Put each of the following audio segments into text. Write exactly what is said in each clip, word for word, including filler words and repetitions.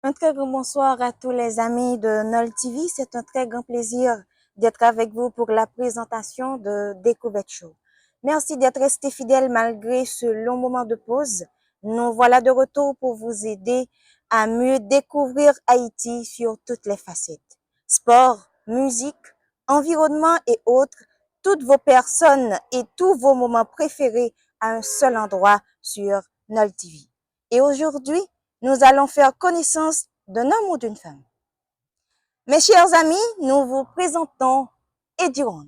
Un très grand bonsoir à tous les amis de Nol T V. C'est un très grand plaisir d'être avec vous pour la présentation de Découverte Show. Merci d'être resté fidèle malgré ce long moment de pause. Nous voilà de retour pour vous aider à mieux découvrir Haïti sur toutes les facettes. Sport, musique, environnement et autres, toutes vos personnes et tous vos moments préférés à un seul endroit sur Nol T V. Et aujourd'hui, nous allons faire connaissance d'un homme ou d'une femme. Mes chers amis, nous vous présentons Eddy Ron.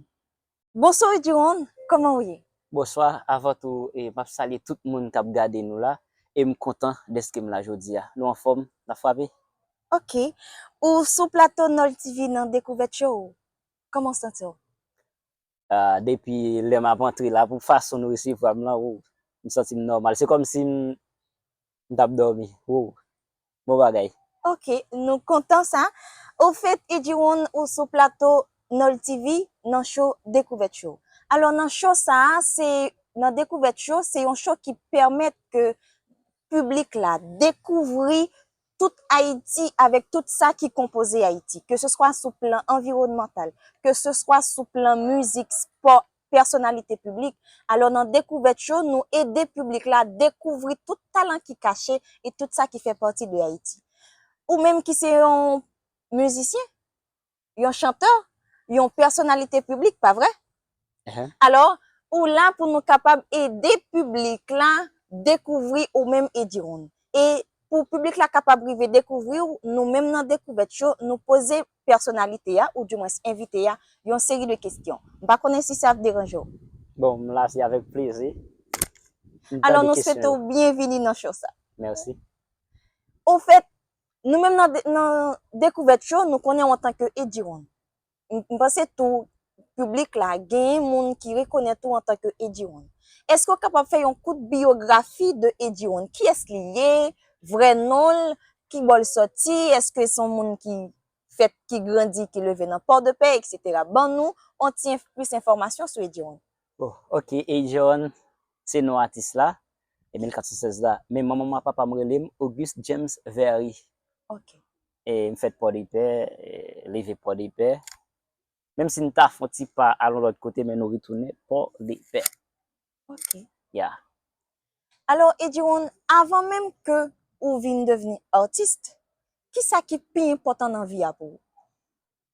Bonsoir Eddy Ron, kòman w ye? Bonswa, avan tou, e, m ap salye tout moun k ap gade nou la, e m kontan dèske m la jodi a. Nou anfòm? N ap frape? Ok. Ou sou plato Nol T V nan Découverte Show. Kòman w santi w? Ah, depi lè m ap antre la, pou fason nou resevwa m lan, oh, m santi m nòmal. Se kòmsi m, m t ap dòmi. Oh, bon bagay. Ok, nou kontan sa. Ofèt, Eddy Ron, ou sou plato Nol T V nan show Découverte Show. Alò, nan show sa a, se, nan Découverte Show, se yon show ki pèmèt ke piblik la dekouvri tout Ayiti avèk tout sa ki konpoze Ayiti, ke se swa sou plan anviwònmantal, ke se swa sou plan mizik, spò, pèsonalite piblik. Alò, nan Découverte Show, nou ede piblik la dekouvri tout talan ki kache e tout sa ki fè pati de Ayiti. Ou menm ki se yon mizisyen, yon chantè, yon pèsonalite piblik, pa vre? Alò, ou la pou nou kapab ede piblik la dekouvri ou menm Eddy Ron. E pou piblik la kapab rive dekouvri w, nou menm nan Découverte Show, nou poze pèsonalite a, oudimwens envite a, yon seri de kesyon. M pa konnen si sa ap deranje w. Bon, m la, se avèk plezi. Alò, nou swete w byenvini nan show sa. Mèsi. Ofèt, nou menm nan, nan Découverte Show, nou konnen w antanke Eddy Ron. M, m panse tou, piblik la, genyen moun ki rekonèt ou antanke Eddy Ron. Èske w kapab fè yon kout biyografi de Eddy Ron? Kiyès li ye? Vrè non l? Ki bò l sòti? Èske se yon moun ki fèt, ki grandi, ki leve nan Pòdepè, etsetera? Ban nou yon ti enf-, plis enfòmasyon sou Eddy Ron. Oh, ok, Eddy Ron, se non atis la, e mil kat san sèz la. Men manman m ak papa m rele m Auguste James Very. Ok. E m fèt Pòdepè, e leve Pòdepè. Menm si n ta fè yon ti pa al yon lòt kote, men nou retounen Pòdepè. Ok. Ya. Alò, Eddy Ron, avan menm ke ou vin devni atis, ki sa ki pi enpòtan nan vi a pou ou?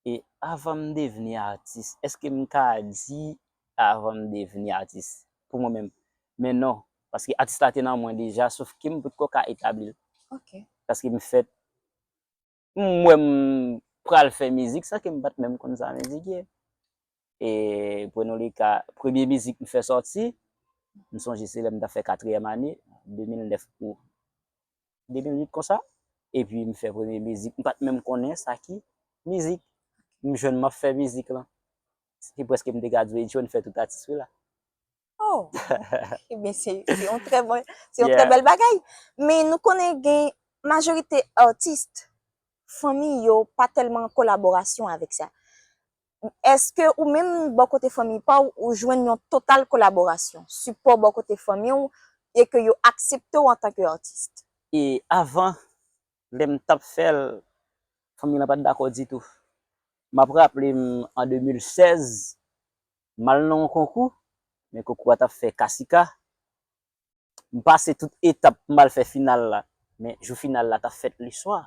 E avan m devni atis, èske m ka di avan m devni atis? Pou mwen menm. Men non, paske atis la te nan mwen deja, sof ke m potko ka etabli l. Ok. Paske m fèt, m wè m pral fè mizik san ke m pa t menm konn sa mizik ye. E prenons le cas, premye mizik m fè sòti, m sonje se lè m t ap fè katriyèm ane, de mil nèf pou de mil uit konsa. Epi m fè premye mizik, m pa t menm konnen sa ki mizik. M jwenn m ap fè mizik lan. Se prèske m te ka di w, Eddy Ron fè tout atis wi la. Oh! Ebyen, se, se yon trè bon, se yon trè bèl bagay. Men nou konnen gen majorite atis, fanmi yo pa tèlman an kolaborasyon avèk sa. Èske ou menm bò kote fanmi pa w, ou jwenn yon total kolaborasyon, sipò bò kote fanmi w, e ke yo aksepte w antanke atis? E avan, lè m t ap fè l, fanmi lan pa t dakò ditou. M ap raple m an de mil sèz, m al nan yon konkou, men konkou a t ap fè Kasika. M pase tout etap, m al fè final la. Men jou final la t ap fèt leswa.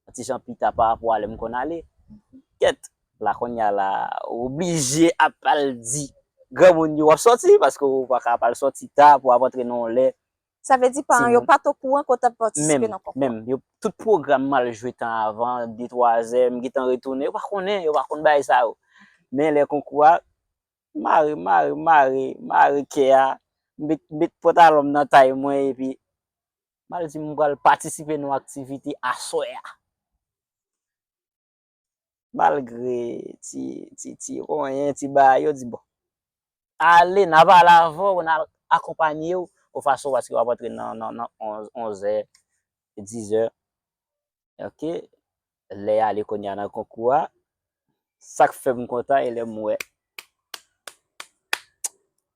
Yon ti jan pita pa rapò a lè m konn ale. Kèt, la kounye a la, ou oblije ap al di granmoun yo w ap sòti, paske ou pa ka ap al sòti ta pou w ap antre nan yon lè. Sa vle di paran yo pa t okouran ke w t ap patisipe nan konkou a? Menm, yo, tout pwogram m al jwe tan avan, de twa zè, m gentan retounen, yo pa konnen, yo pa konn bagay sa yo. Men lè konkou a, mare, mare, mare, mare kè a, met, met pantalon m nan tay mwen, epi m al di m pral patisipe nan yon aktivite aswè a. Malgre ti, ti, ti ronyen, ti bagay, yo di, bon, ale, n a pale avè w, n a akonpanye w, yon fason, paske w ap antre nan, nan, nan onz, onz è, diz è. Ok, lè y ale kounye a nan konkou a, sa k fè m kontan, e lè m wè,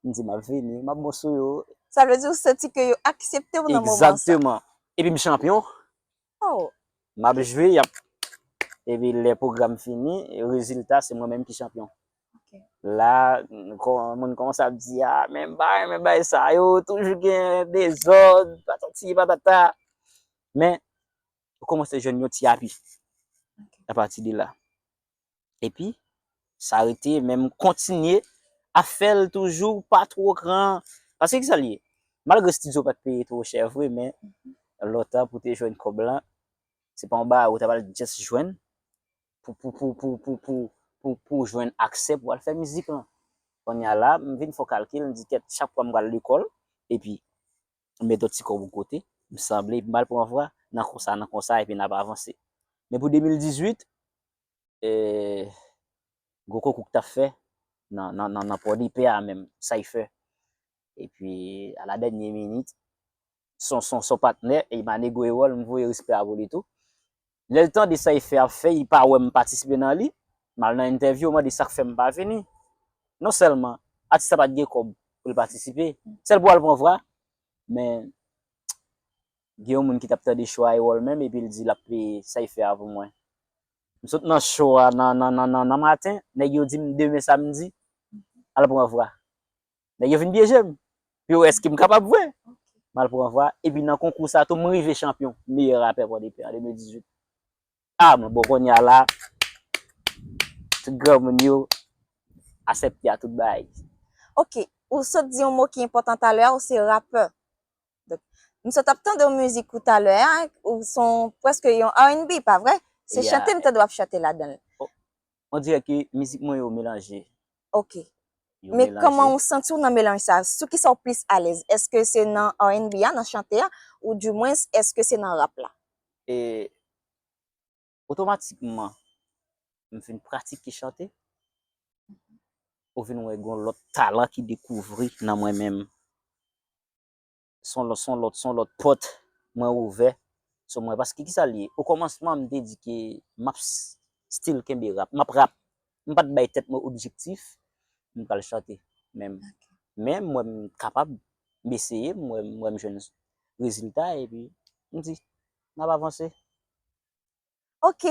m di, m ap vini, m ap bon sou yo. Sa vle di ou santi ke yo aksepte w nan moman sa? Egzakteman. Epi m chanpyon. Oh. M ap jwe, y ap, epi lè pwogram fini, rezilta, se mwen menm ki chanpyon. La, moun kòmanse ap di, a, men bay, men bay sa yo, toujou gen dezòd, patati patata. Men, ou kòmanse jwenn yon ti api apati de la. Epi, sa rete, men m kontinye ap fè l toujou, pa two gran. Paske ki sa l ye? Malgre estidyo pa t peye two chè vre, men lontan pou te jwenn kòb lan, se pa yon bagay ou ta pral just jwenn pou, pou, pou, pou, pou, pou, pou, pou jwenn aksè pou al fè mizik lan. Kounye a la, m vin fè kalkil, m di, kèt, chak fwa m pral lekòl, epi m met yon ti kòb yon kote, m sanble, epi m al pran vwa, nan konsa, nan konsa, epi n ap avanse. Men pou de mil dizuit, e, gwo konkou k t ap fè nan, nan, nan, nan Pòdepè a menm, Cypher. Epi, a la dènye minit, son, son, son patnè, Emmanuel Goewol, m voye respè a pou li tou. Lè l tande sa Cypher ap fè, li pa wè m patisipe nan li. M al nan entèvyou, mande sa k fè m pa vini. Non sèlman, atis la pa t gen kòb pou l patisipe. Sèl pou al pran vwa, men gen yon moun ki t ap tande cho a Erol menm, epi l di l ap peye Cypher a pou mwen. M sot nan cho a nan, nan, nan, nan, nan maten, nèg yo di m demen samdi, al pran vwa. Nèg yo vin pyeje m. Pou yo wè èske m kapab vre. M al pran vwa. Epi nan konkou sa tou, m rive chanpyon. Meyè rapè Pòdepè an de mil dizuit. A, mwen bon kounye a la, tout granmoun yo asèpte a tout bagay. Ok, ou sot di yon mo ki enpòtan talè a, ou se rapè. Donk, m sot ap tande yon mizik ou talè a, ou se yon, prèske yon R and B, pa vre? Se chante m tande w ap chante ladan l. On dirè ke mizik mwen yo melanje. Ok. Men kòman ou santi w nan melanj sa? Sou kisa w plis alèz? Èske se nan R and B a, nan chante a, ou dimwens èske se nan rap la? E otomatikman, m fin pratike chante, ou vin wè gen yon lòt talan ki dekouvri nan mwen menm. Se yon lòt, se yon lòt, se yon lòt pòt mwen ouvè sou mwen. Paske kisa l ye? Okòmansman, m te di ke m ap still kenbe rap. M ap rap. M pa t bay tèt mwen objektif, m pral chante menm. Men m wè m kapab, m eseye, m wè m jwenn rezilta, epi m di, n ap avanse. Ok.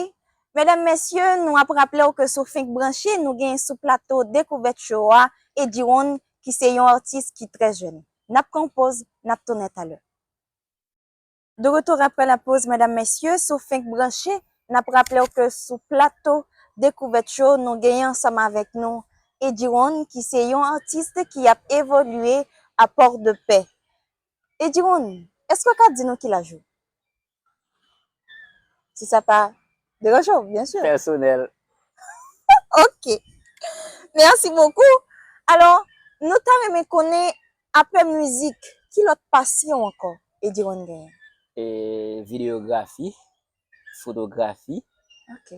Medam, mesye, nou ap raple w ke sou Fenk Branche, nou genyen sou plato Dekouvèt Show a, Eddy One, ki se yon atis ki trè jèn. N ap pran yon poz, n ap tounen talè. De retour après la pause, medam, mesye, sou Fenk Branche, n ap raple w ke sou plato Dekouvèt Show, nou genyen ansanm avèk nou Eddy One, ki se yon atis ki ap evolye a Port-de-Paix. Eddy One, èske w ka di nou ki laj ou? Si sa pa deranje w, byen si. Pèsonèl. Ok. Merci beaucoup. Alò, nou ta renmen konnen, apre mizik, ki lòt pasyon ankò Eddy One genyen? E videyografi, fotografi. Ok.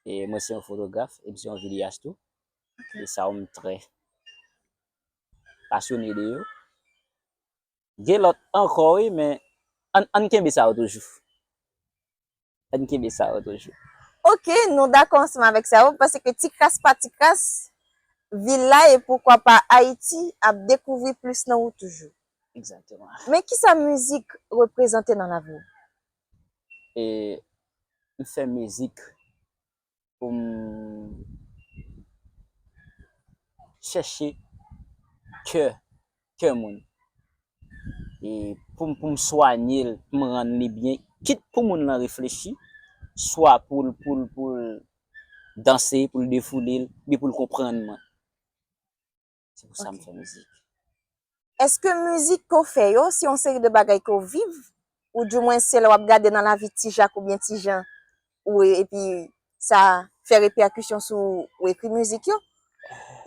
E mwen se yon fotograf, e m se yon videas tou. E sa yo m trè pasyone de yo. Gen lòt ankò wi, men ann, ann kenbe sa yo toujou. Ann kenbe sa yo toujou. Ok, nou dakò ansanm avèk sa yo, paske ti kras pa ti kras, vil la e poukwa pa Ayiti ap dekouvri plis nan ou toujou. Egzakteman. Men kisa mizik reprezante nan lavi w? E m fè mizik pou m chèche kè, kè moun. E pou m, pou m swanye l, pou m rann li byen, kit pou moun lan reflechi, swa pou l, pou l, pou l danse, pou l defoule l, oubyen pou l konprann mwen. Se pou sa m fè mizik. Èske mizik ke w fè yo, se yon seri de bagay ke w viv? Oudimwen se lè w ap gade nan lavi Ti Jak oubyen Ti Jan, ou epi sa fè repèkisyon sou ou ekri mizik yo?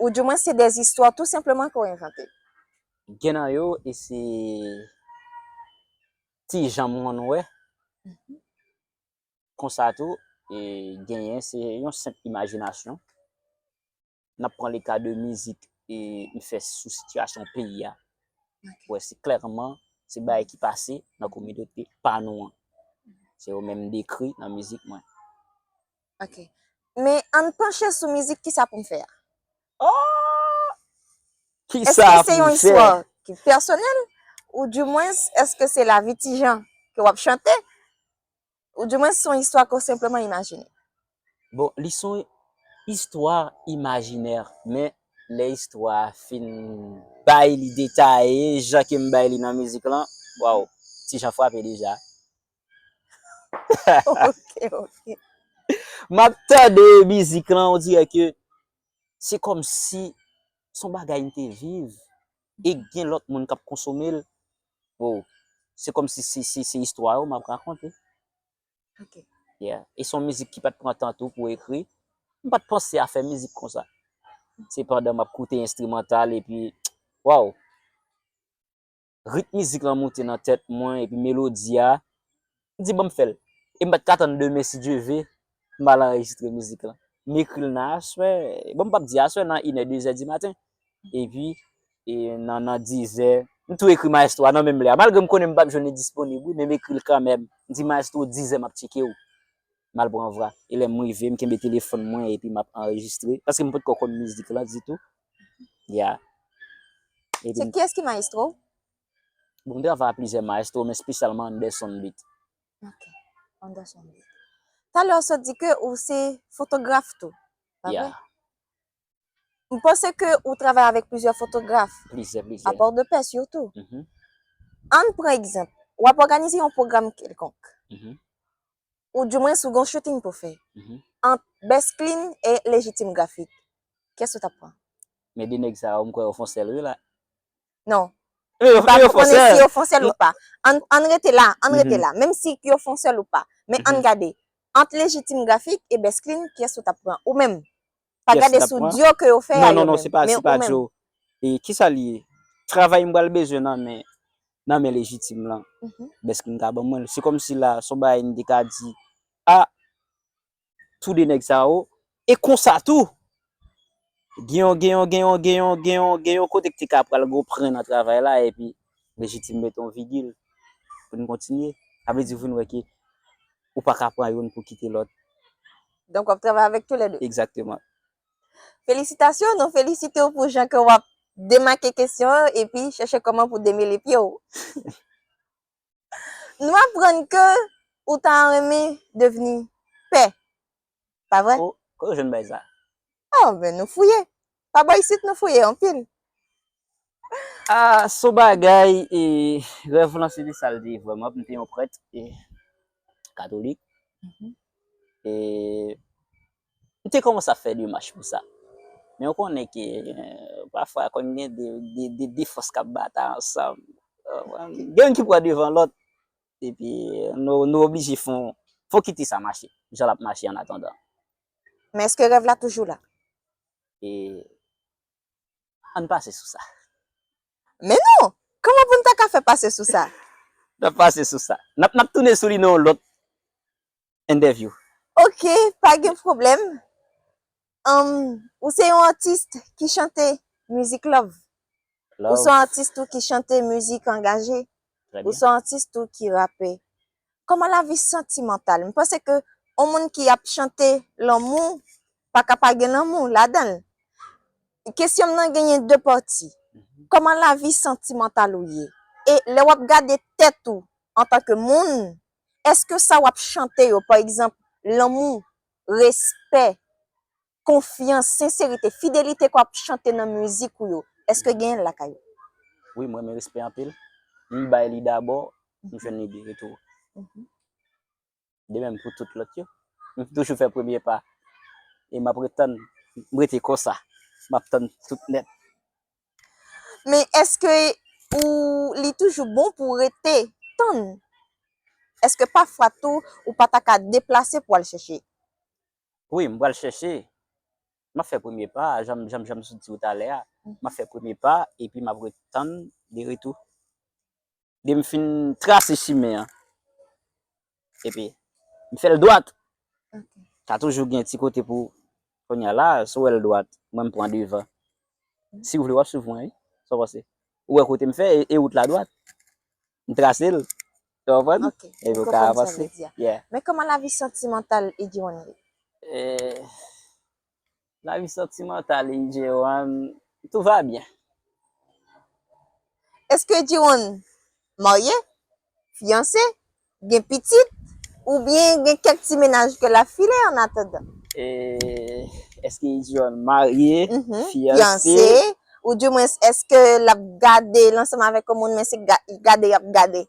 Oudimwen se dèzistwa tou senpleman ke w envante? Gen nan yo, e se Ti Jan m konn wè. Konsa tou, e genyen se yon senp imajinasyon. N ap pran le ka de mizik e m fè sou sitiyasyon peyi a. Wè, se klèman se bagay ki pase nan kominote pa nou an. Se yo menm m dekri nan mizik mwen. Ok. Men ann panche sou mizik, kisa pou m fè a? Oh! Èske se yon istwa ki pèsonèl? Oudimwen, èske se lavi Ti Jan ke w ap chante? Ou di mwen se yon istwa ke w senpleman imajine. Bon, li se yon istwa imajinè, men lè istwa a fin bay li detaye, jan ke m bay li nan mizik lan, waw, ti jan frape deja. Ok, ok. M ap tande mizik lan, on dirè ke se kòmsi se yon bagay m te viv e gen lòt moun k ap konsome l. Wow. Se kòmsi se, se, se istwa yo m ap rakonte. Ok. Yeah. E se yon mizik ki pa t pran tan tou pou ekri. M pa t panse a fè mizik konsa. Se pandan m ap koute enstrimantal epi, waw. Rit mizik lan moute nan tèt mwen, epi melodi a, m di, "Ban m fè l." E m pa t ka tann demen, si Dye ve, m al anrejistre mizik lan. M ekri l nan aswè, bon, m p ap di aswè, nan inè, dezè di maten. Epi, e, nan, nan dizè, m tou ekri mayestwo a nan menm lè a. Malgre m konnen m p ap jwenn li disponib, wi, men m ekri l kanmenm. M di, "Mayestwo, dizè m ap tcheke w." M al pran vra. E lè m rive, m kenbe telefòn mwen epi m ap anrejistre. Paske m potko konn mizik lan ditou. Ya. Epi Se m kiyès ki mayestwo w? Bon, m travay ak plizyè mayestwo, men espesyalman Anderson Beat. Ok. Anderson Beat. Talè w sot di ke ou se fotograf tou, pa vre? Ya. M panse ke ou travay avèk plizyè fotograf. Plizyè, plizyè. A Pòdepè sitou. Mhm. Ann pran egzanp. W ap òganize yon pwogram kèlkonk. Mhm. Ou dimwens ou gen yon shooting pou fè. Mhm. Ant Best Clean e Legitime Graphic. Kiyès ou t ap pran? Men de nèg sa yo, m kwè yo fè yon sèl, wi, la. Non. Yo, m pa konnen si yo fè yon sèl ou pa. Ann, ann rete la, ann rete la. Menm si yo fè yon sèl ou pa. Men ann gade. Ant Legitime Graphic e Best Clean, kiyès ou t ap pran? Ou menm. Pa gade sou dyo ke yo fè a yo menm, men ou menm. Non, non, non, se pa, se pa dyo. E kisa li ye? Travay m pral bezwen nan men, nan men Legitime lan. Mhm. Best Clean ka ban mwen l. Se kòmsi la, se yon bagay m te ka di, a, tou de nèg sa yo, e konsa tou, gen yon, gen yon, gen yon, gen yon, gen yon, gen yon kote ki te ka pral gon pran nan travay la, epi Legitime mete yon vigil pou n kontinye. Sa vle di, ou vin wè ke ou pa ka pran youn pou kite lòt. Donk, w ap travay avèk toulède. Egzakteman. Felisitasyon, nou felisite w pou jan ke w ap demake kesyon yo epi chèche kòman pou demele pye w. Nou aprann ke ou ta renmen devni pè, pa vre? Oh, kote w jwenn bay sa? Oh, ben nou fouye. Pa bò isit nou fouye anpil. Ah, se yon bagay, e, rèv lan se te sa l te ye vrèman. M te yon prèt, e, katolik. Mhm. E, m te kòmanse ap fè demach pou sa. Men ou konnen ke, e, pafwa, kòm gen de, de, de, de fòs k ap batay ansanm, e, gen youn ki pran devan lòt, epi nou, nou oblije fon, fon kite sa mache, jan l ap mache an atandan. Men èske rèv la toujou la? E, Ann pase sou sa. Men non! Kòman pou n ta ka fè pase sou sa? N ap pase sou sa. N ap, n ap tounen sou li nan yon lòt entèvyou. Ok, pa gen pwoblèm. Anm, ou se yon atis ki chante mizik love. Ou se yon atis tou ki chante mizik angaje. Ou se yon atis tou ki rape. Kòman lavi santimantal? M panse ke yon moun ki ap chante lanmou pa ka pa gen lanmou ladan l. Kesyon m nan genyen de pati. Mhm. Kòman lavi santimantal ou ye? E lè w ap gade tèt ou antanke moun, èske sa w ap chante yo, pa egzanp, lanmou, respè, konfyans, senserite, fidelite ke w ap chante nan mizik ou yo, èske genyen l lakay ou? Wi, m renmen respè anpil. M bay li dabò, m jwenn li de retou. Mhm. De menm pou tout lòt yo. M toujou fè premye pa. E m ap ret tann, m rete konsa. M ap tann tout nèt. Men èske ou, li toujou bon pou w rete tann? Èske pafwa tou, ou pa ta ka deplase pou w al chèche? Wi, m pral chèche. M ap fè premye pa, jan, jan, jan m sot di w talè a. M ap fè premye pa, epi m ap ret tann de retou. Depi m fin trase chimen an, epi m fè l dwat. Ok. Sa toujou gen ti kote pou, kounye a la, si w wè l dwat, mwen m pran devan. Si w vle, w ap swiv mwen, wi. Sa w panse? Ou wè kote m fè, e, e wout la dwat. M trase l. Ou konprann? Ok, m konprann sa w vle di a. Yeah. Men kòman lavi santimantal Edjewon ye? Eh, lavi santimantal Edjewon, tout va bien. Èske Edjewon marye, fiyanse, gen pitit? Oubyen gen kèk ti mennaj ke l ap file an atandan? E, èske Idiwan marye, Mhm. fiyanse? Fiyanse? Ou dimwens, èske l ap gade l ansanm avèk yon moun, men se ga- gade y ap gade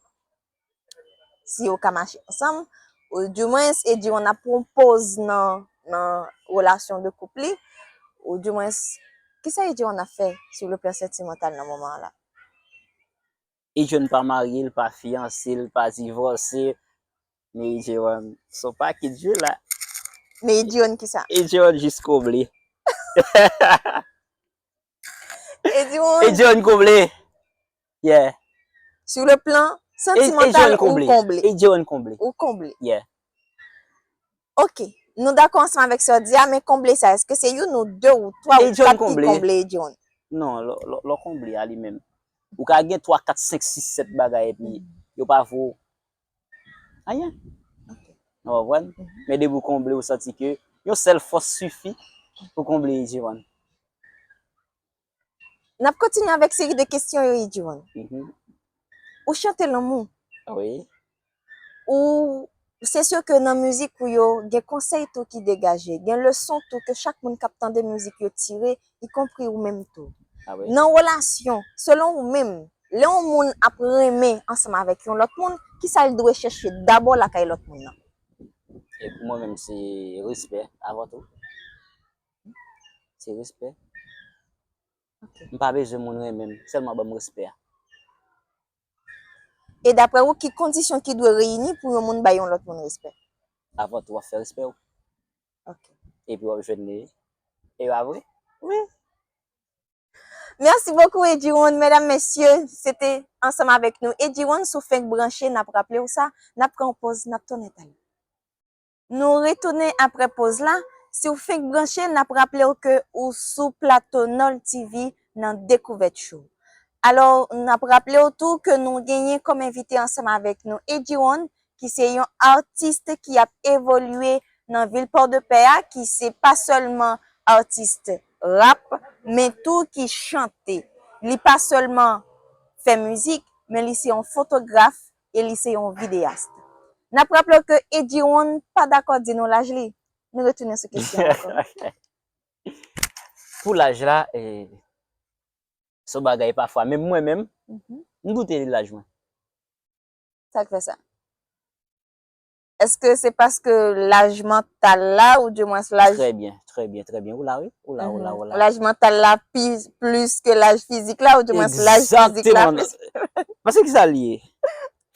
si yo ka mache ansanm? Ou dimwens, Eddy One ap pran poz nan, nan relasyon de koup li? Ou dimwens, kisa Eddy One ap fè sou le plan santimantal nan moman an la? Eddy One pa marye, l pa fiyanse, l pa divòse. Men Eddy One, se yon pakèt je la. Men Eddy One kisa? Eddy One jis konble. Eddy One, Eddy One konble. Yeah. Sou le plan Eddy One santimantal, ou konble. konble. Eddy One konble. Ou konble. Yeah. Ok. Nou dakò ansanm avèk sa w di a, men konble sa, èske se youn ou de ou twa ou Eddy One kat ki konble. Konble Eddy One? Non, lè, lè, lè w konble a li menm. Ou ka gen twa, kat, senk, sis, sèt bagay epi yo pa vo anyen. Ok. Ou konprann? Men depi w konble, ou santi ke yon sèl fòs sifi pou konble Eddy One. N ap kontinye avèk seri de kesyon yo, Eddy One. Mhm. Ou chante lanmou. Wi. Ou, se si ke nan mizik ou yo, gen konsèy tou ki degaje, gen leson tou ke chak moun k ap tande mizik yo tire, ikonpri ou menm tou. Ah wi. Nan relasyon, selon ou menm, lè yon moun ap renmen ansanm avèk yon lòt moun, kisa l dwe chèche dabò lakay lòt moun nan? E pou mwen menm, se respè avan tou. Se respè. Ok. M pa bezwen moun renmen m, sèlman ban m respè a. E daprè ou, ki kondisyon ki dwe reyini pou yon moun bay yon lòt moun respè? Avan tou, w ap fè respè w. Ok. Epi w ap jwenn li. E pa vre? Wi. Merci beaucoup, Eddy One. Medam, mesye, se te ansanm avèk nou Eddy One sou Fenk Branche. N ap raple w sa, n ap pran yon pòz, n ap tounen talè. Nou retounen aprè pòz la. Si w fenk branche, n ap raple w ke ou sou plato Nol T V nan Dekouvèt Show. Alò, n ap raple w tou ke nou genyen kòm envite ansanm avèk nou Eddy One, ki se yon atis ki ap evolye nan vil Pòdepè a, ki se pa sèlman atis rap, men tou ki chante. Li pa sèlman fè mizik, men li se yon fotograf e li se yon videyas. N ap raple w ke Eddy One pa dakò di nou laj li. Nou retounen sou kesyon ankò. Pou laj la, eh, se yon bagay pafwa. Menm mwen menm, Mhm. m doute de laj mwen. Sa k fè sa? Èske se paske laj mantal la, ou dimwens laj Trè byen, trè byen, trè byen. Ou la, wi. Ou la, ou la, ou la. Laj mantal la pi, plis ke laj fizik la, ou dimwens laj fizik la Egzakteman. Paske ki sa l ye?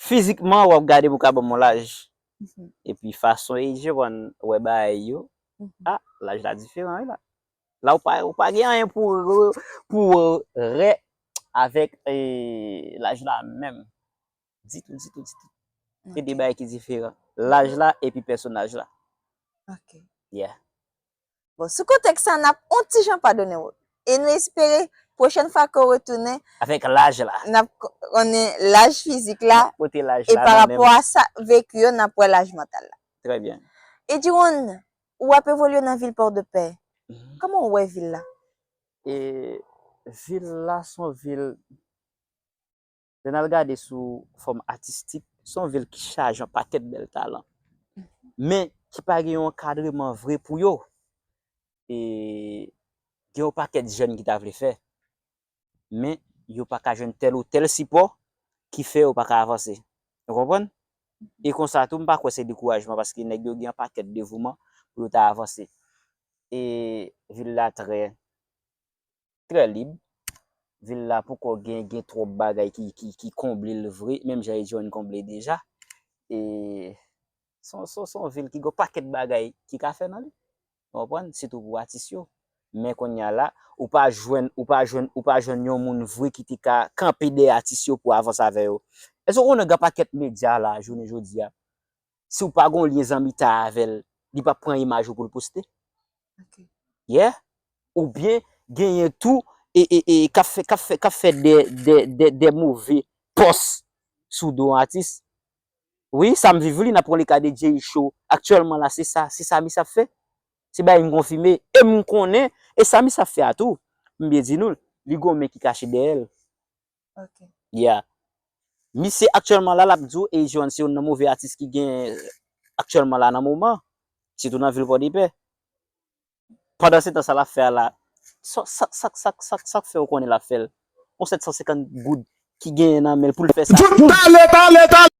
Fizikman, w ap gade pou ka ban m yon laj. Mhm. Epi fason Eddy One wè bagay yo, Mhm. ah, laj la diferan, wi la. La, ou pa, ou pa gen anyen pou, pou rè avèk, eh, laj la menm. Ditou, ditou, ditou. Se de Ok. Bagay ki diferan. Laj la epi pèsonaj la. Ok. Yeah. Bon, sou kontèks sa, n ap on ti jan padone w. E nou espere, pwochèn fwa ke w retounen, Avèk laj la. n ap konnen laj fizik la, Pote laj e la pa nan menm. Rapò a sa, veki yo, n ap wè laj mantal la. Trè byen. Eddy One, ou ap evolye nan vil Pòdepè. Mhm. Kòman w wè vil la? E vil la se yon vil, lè n al gade sou fòm atistik, se yon vil ki chaje yon pakèt bèl talan. Men ki pa gen yon ankadreman vre pou yo. E gen yon pakèt jèn ki ta vle fè. Men yo pa ka jwenn tèl ou tèl sipò ki fè yo pa ka avanse. Ou konprann? E konsa tou, m pa kwè se dekourajman paske nèg yo gen yon pakèt devouman pou yo ta avanse. E vil la trè, trè lib. Vil la poko gen, gen twòp bagay ki, ki, ki konble l vre, menm jan Eddy One konble deja. E se yon, se yon, se yon vil ki gen yon pakèt bagay ki ka fè nan li. Ou konprann? Sitou pou atis yo. Men kounye a la, ou pa jwenn, ou pa jwenn, ou pa jwenn yon moun vre ki te ka kanpe dèyè atis yo pou avanse avè yo. Èske ou konnen gen pakèt medya la, jounen jodi a, si w pa gon lyen zanmitay avè l, li p ap pran imaj ou pou l poste? Ok. Yeah. Oubyen genyen tou e, e, e, k ap fè, k ap fè, k ap fè de, de, de, de move pòs sou do yon atis. Wi, sa m viv li, n ap pran le ka de Jay Show. Aktyèlman la, se sa, se sa misye ap fè. Se bagay m konfime. E m konnen, e sa misye ap fè a tou, m byen di nou, li gon men ki kache dèyè l. Ok. Yeah. Misye aktyèlman la, l ap di w, e Eddy One se youn nan move atis ki gen, aktyèlman la nan moman, sitou nan vil Pòdepè. Pandan se tan sa l ap fè a la, sa k fè w konnen l ap fè l? Yon sèt san senkant goud ki genyen nan men l pou l fè sa. Talè, talè, talè!